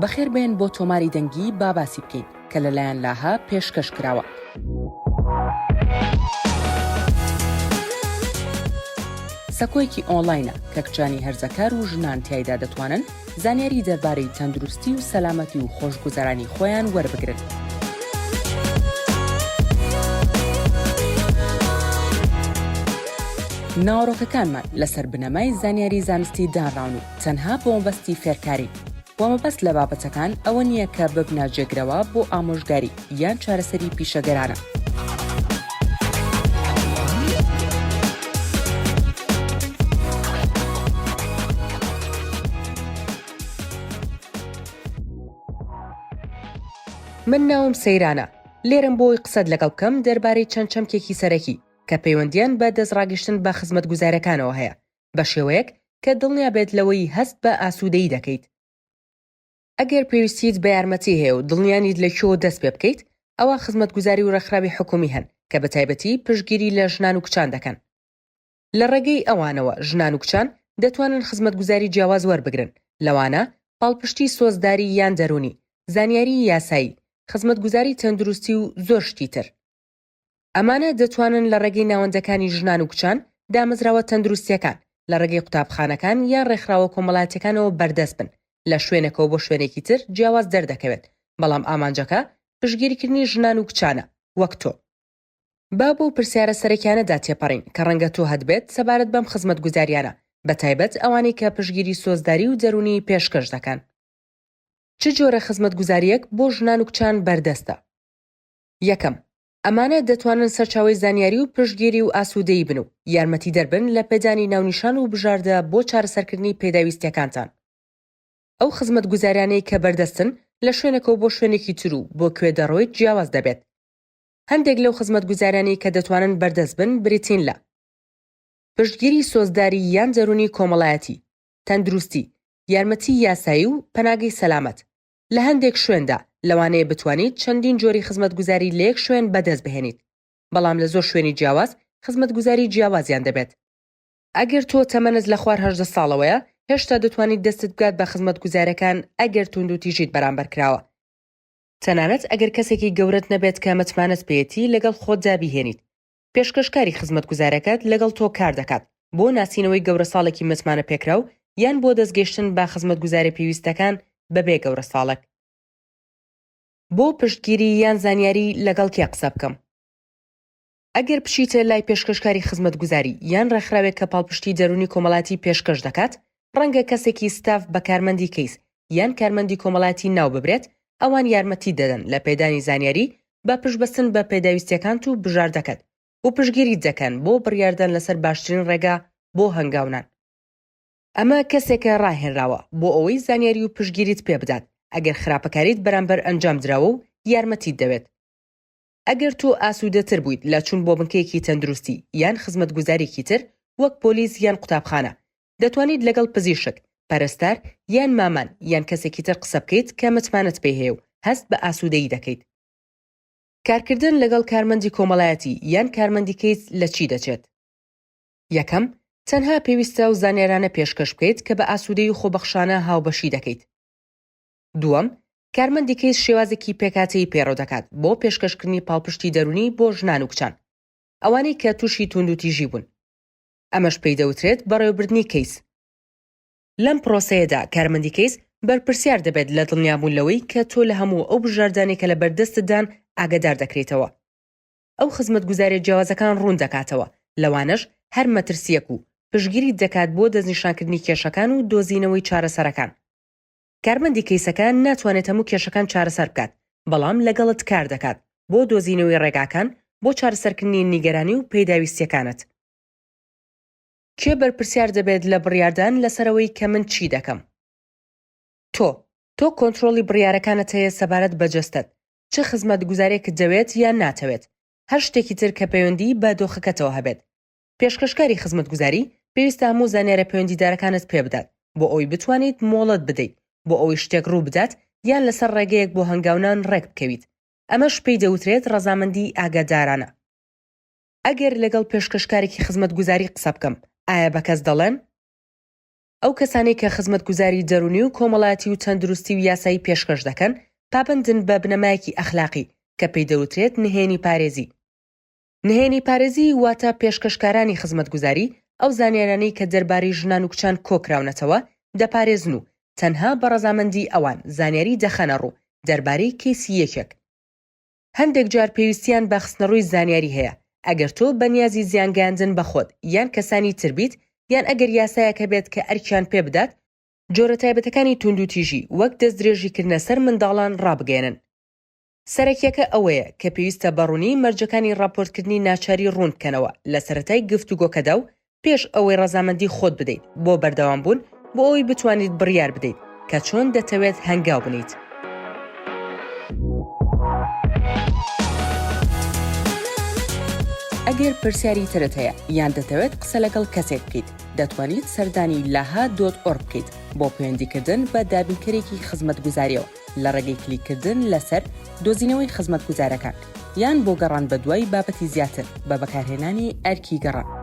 بەخێربێن بۆ تۆماری دەنگی با باسی بکەین کە لەلایەن لاهە پێشکەش کراوە. سەکۆیەکی ئۆنلاینە کە کچانی هەرزەکار و ژنان تیایدا دەتوانن زانیاری دەربارەی تەندروستی و سەلامەتی و خۆشگوزەرانی خۆیان وەربگرن. ناوەڕۆکەکانمان لەسەر بنەمای زانیاری زانستی دانراون و تەنها بۆ مەبەستی فێرکارین و مەبەست لە بابەتەکان ئەوە نییە کە ببنە جێگرەوە بۆ ئامۆژگاری یان چارەسەری پیشەگەرانە. من ناوم سەیرانە، لێرەم بۆ ئەوەی قسەت لەگەڵ بکەم دەربارەی چەند چەمکێکی سەرەکی کە پەیوەندییان بە دەستڕاگەیشتن بە خزمەتگوزارییەکانەوە هەیە، بە شێوەیەک کە دڵنیا بێت لەوەی هەست بە ئاسوودەیی دەکەیت. ئەگەر پێویستیت بە یارمەتی هەیە و دڵنیا نیت لە کوێوە دەست پێ بکەیت، ئەوا خزمەتگوزاری و ڕێکخراوی حکوومی هەن کە بە تایبەتی پشتگیری لە ژنان و کچان دەکەن. لە ڕێگەی ئەوانەوە ژنان و کچان دەتوانن خزمەتگوزاری جیاواز وەربگرن، لەوانە پاڵپشتی سۆزداری یان دەروونی، زانیاریی یاسایی، خزمەتگوزاری تەندروستی و زۆر شتی تر. ئەمانە دەتوانن لە ڕێگەی ناوەندەکانی ژنان و کچان، دامەزراوە تەندروستییەکان، لە ڕێگەی قوتابخانەکان یان ڕێکخراوە کۆمەڵایەتییەکانەوە بەردەست بن، لە شوێنێکەوە بۆ شوێنێکی تر جیاواز دەردەکەوێت، بەڵام ئامانجەکە پشتگیریکردنی ژنان و کچانە، وەک تۆ. با بەو پرسیارە سەرەکیانەدا تێپەڕین کە ڕەنگە تۆ هەتبێت سەبارەت بەم خزمەتگوزاریانە، بەتایبەت ئەوانەی کە پشتگیری سۆزداری و دەروونی پێشکەش دەکەن. چ جۆرە خزمەتگوزارییەک بۆ ژنان و کچان بەردەستە؟ یەکەم، ئەمانە دەتوانن سەرچاوەی زانیاری و پشتگیری و ئاسوودەیی بن و یارمەتیدەر بن لە پێدانی ناونیشان و بژاردە بۆ چارەسەرکردنی پێداویستییەکانتان. ئەو خزمەتگوزاریانەی کە بەردەستن لە شوێنێکەوە بۆ شوێنێکی تر و بۆ کوێ دەڕۆیت جیاواز دەبێت. هەندێک لەو خزمەتگوزاریانەی کە دەتوانن بەردەست بن بریتین لە. پشتگیری سۆزداری یان دەروونی کۆمەڵایەتی، تەندروستی، یارمەتی یاسایی و پەناگەی سەلامەت. لە هەندێک شوێندا، لەوانەیە بتوانیت چەندین جۆری خزمەتگوزاری لە یەک شوێن بەدەست بهێنیت، بەڵام لە زۆر شوێنی جیاواز خزمەتگوزاری جیاوازیان دەبێت. ئەگەر تۆ تەمەنت لە خوار 18 ساڵەوەیە، هێشتا دەتوانیت دەستت بگات بە خزمەتگوزارەکان ئەگەر توندوتیژیت بەرامبەر کراوە. تەنانەت ئەگەر کەسێکی گەورەت نەبێت کە متمانەت پێیەتی لەگەڵ خۆتدا بیهێنیت. پێشکەشکاری خزمەتگوزارەکەت لەگەڵ تۆ کاردەکات بۆ ناسینەوەی گەورەساڵێکی متمانەپێکراو یان بۆ دەستگەیشتن بە خزمەتگوزارە پێویستەکان بەبێ گەورەساڵێک. بۆ پشتگیری یان زانیاری لەگەڵ کێ قسە بکەم؟ ئەگەر بچیتە لای پێشکەشکاری خزمەتگوزاری یان ڕێکخراوێک کە پاڵپشتی دەروونی کۆمەڵایەتی پێشکەش دەکات، ڕەنگە کەسێکی ستاف بە کارمەندی کەیس یان کارمەندی کۆمەڵایەتی ناو ببرێت، ئەوان یارمەتیت دەدەن لە پێدانی زانیاری بە پشتبەستن بە پێداویستییەکانت و بژاردەکەت و پشتگیریت دەکەن بۆ بڕیاردان لەسەر باشترین ڕێگا بۆ هەنگاونان. ئەمە کەسێکە ڕاهێنراوە بۆ ئەوەی زانیاری و پشتگیریت پێبدات ئەگەر خراپەکاریت بەرامبەر ئەنجام دراوە و یارمەتیت دەوێت. ئەگەر تۆ ئاسوودەتر بوویت لە چوون بۆ بنکەیەکی تەندروستی یان خزمەتگوزاریی تر وەک پۆلیس یان قوتابخانە، دەتوانیت لەگەڵ پزیشک، پەرستار یان مامان یان کەسێکی تر قسە بکەیت کە متمانەت پێی هەیە و هەست بە ئاسوودەیی دەکەیت. کارکردن لەگەڵ کارمەندی کۆمەڵایەتی یان کارمەندی کەیس لە چی دەچێت؟ یەکەم، تەنها پێویستە ئەو زانیارانە پێشکەش بکەیت کە بە ئاسوودەیی و خۆبەخشانە هاوبەشی دەکەیت. دووەم، کارمەندی کەیس شێوازێکی پێکهاتەیی پەیڕەو دەکات بۆ پێشکەشکردنی پاڵپشتی دەروونی بۆ ژنان و کچان ئەوانەی کە تووشی تووندوتیژی بوون. ئەمەش پێی دەوترێت بەڕێوەبردنی کەیس. لەم پرۆسەیەدا کارمەندی کەیس بەرپرسیار دەبێت لە دڵنیابوون لەوەی کە تۆ لە هەموو ئەو بژاردانەی کە لەبەردەستتدان ئاگادار دەکرێیتەوە. ئەو خزمەتگوزاریە جیاوازەکان ڕوون دەکاتەوە، لەوانەش هەر مەترسییەک و پشتگیریت دەکات بۆ دەستنیشانکردنی کێشەکان و دۆزینەوەی چارەسەرەکان. کارمەندی کەیسەکە ناتوانێت هەموو کێشەکان چارەسەر بکات، بەڵام لەگەڵت کار دەکات بۆ دۆزینەوەی ڕێگاکان بۆ چارەسەرکردنی نیگەرانی و پێداویستییەکانت. کێ بەرپرسیار دەبێت لە بڕیاردان لەسەر ئەوەی کە من چی دەکەم؟ تۆ. تۆ کۆنترۆڵی بڕیارەکانت هەیە سەبارەت بە جەستەت، چ خزمەتگوزارێکت دەوێت یان ناتەوێت، هەر شتێکی تر کە پەیوەندی بە دۆخەکەتەوە هەبێت. پێشکەشکاری خزمەتگوزاری پێویستە هەموو زانیارە پەیوەندیدارەکانت پێبدات بۆ ئەوەی بتوانیت مۆڵەت بدەیت بۆ ئەوەی شتێک ڕووبدات یان لەسەر ڕێگەیەک بۆ هەنگاونان ڕێک بکەویت. ئەمەش پێی دەوترێت ڕەزامەندی ئاگادارانە. ئەگەر لەگەڵ پێشکەشکارێکی خزمەتگوزاری قسە بکەم، ئایا بە کەس دەڵێم؟ ئەو کەسانەی کە خزمەتگوزاری دەروونی و کۆمەڵایەتی و تەندروستی و یاسایی پێشکەش دەکەن، پابەندن بە بنەمایەکی ئەخلاقی کە پێی دەوترێت نهێنی پارێزی. نهێنی پارێزی واتە پێشکەشکارانی خزمەتگوزاری ئەو زانیارانەی کە دەربارەی ژنان و کچان کۆکراونەتەوە دەپارێزن و تەنها بە ڕەزامەندی ئەوان زانیاری دەخەنە ڕوو دەربارەی کەیسی یەکێک. هەندێک جار پێویستیان بە خستنەڕووی زانیاری هەیە، ئەگەر تۆ بە نیازی زیانگەیاندن بە خۆت یان کەسانی تر بیت، یان ئەگەر یاسایەک هەبێت کە ئەرکیان پێ بدات، جۆرە تایبەتەکانی توندوتیژی وەک دەستدرێژیکردنە سەر منداڵان ڕابگەیەنن. سەرەکیەکە ئەوەیە کە پێویستە بە ڕوونی مەرجەکانی ڕاپۆرتکردنی ناچاری ڕوون بکەنەوە لە سەرەتای گفتوگۆکەدا و پێش ئەوەی ڕەزامەندی خۆت بدەیت بۆ بەردەوامبوون بۆ ئەوەی بتوانیت بڕیار بدەیت کە چۆن دەتەوێت هەنگاو بنێیت. ئەگەر پرسیاری ترت هەیە یان دەتەوێت قسە لەگەڵ کەسێک بکەیت، دەتوانیت سەردانی لاها dot org بکەیت بۆ پەیوەندیکردن بە دابینکەرێکی خزمەتگوزارییەوە لە ڕێگەی کلیککردن لەسەر دۆزینەوەی خزمەتگوزارەکان یان بۆ گەڕان بەدوای بابەتی زیاتر بە بەکارهێنانی ئەرکی گەڕان.